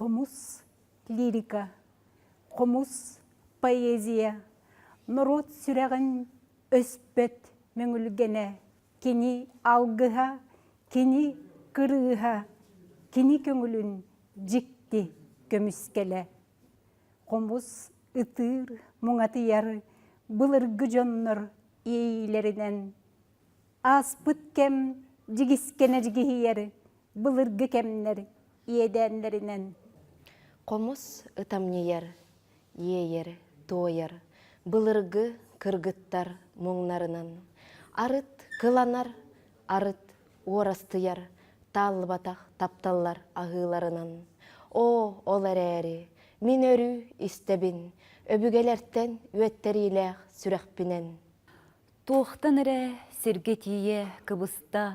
Хомус лирика, хомус поэзия, норуот сүрэҕин өспөт мөҥүлгэнэ, кини алгыһа, кини кырыыһа, кини көҥүлүн дьикти көмүскэлэ. Хомус ытыыр, муҥатыйар былыргы дьоннор иэйиилэринэн ааспыт кэм дьигискэнэ дьигиһийэр былыргы кэмнэр иэдээннэринэн. Хомус ытамньыйар, иэйэр, туойар былыргы кыргыттар муҥнарынан арыт кыланар, арыт уорастыйар тааллыбатах тапталлар аһыыларынан. Оо, ол эрээри, мин өрүү истэбин, өбүгэлэртэн үөттэриилээх сүрэхпинэн. Туохтан эрэ сиргэ тиийэ кыбыста.